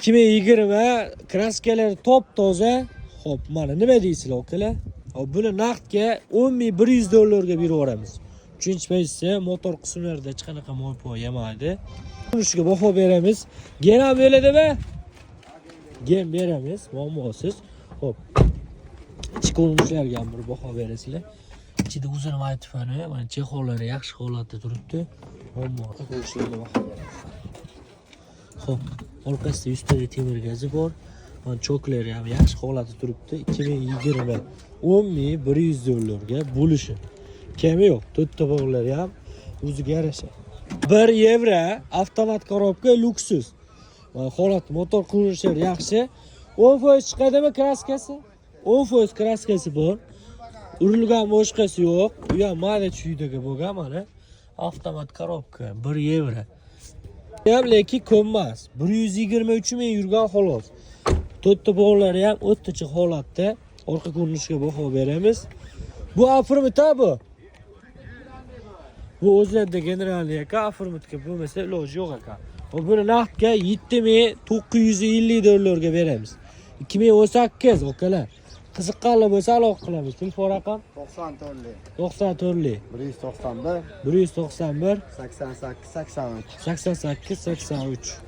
2020, краска lari top toza. Xo'p, mana nima deysizlar, akalar? Hop, buni naqdga 10 100 dollarga berib yuboramiz. Uchinchi pozitsiya. Motor qismlarida hech qanaqa muammo yemaydi. Unishiga baho beramiz. Gen ham beradimi? Gen beramiz, muammosiz. Xo'p. Ichki ko'rinishlariga ham bir baho berasizlar. Ichida o'zini magnitofoni, mana чехол lari yaxshi holatda turibdi. Muammo ko'rinishlarga baho beramiz. Xo'p, orqasida 100 ta temir gazi bor. Mana choklari ham yaxshi holatda turibdi. 2020, 10 100 dollarga bo'lishi. Kami yo'q. To'rtta bog'lari ham o'ziga yarasha. 1 yevro, avtomat коробка, люксус. Mana holat, motor qurilishlari yaxshi. 10% chiqadimi краска si? 10% краска si bor. Urilgan boshqasi yo'q. U ham mayda chuydaga bo'lgan mana. Avtomat коробка, 1 yevro. Ham lekin ko'p emas. 123 ming yurgan xolos. To'rtta bog'lari ham o'rtacha holatda. Orqa ko'rinishiga baho beramiz. Bu оформить bu. Bu o'zlarida генеральный ekan, оформить ga bo'lmasa iloji yo'q ekan. Va buni naqdga 7950 dollarga beramiz. 2018, akalar. Qiziqqanlar bo'lsa, aloqa qilamiz. Telefon raqam? 94lik. 94lik. 191. 191. 88 83. 88 83.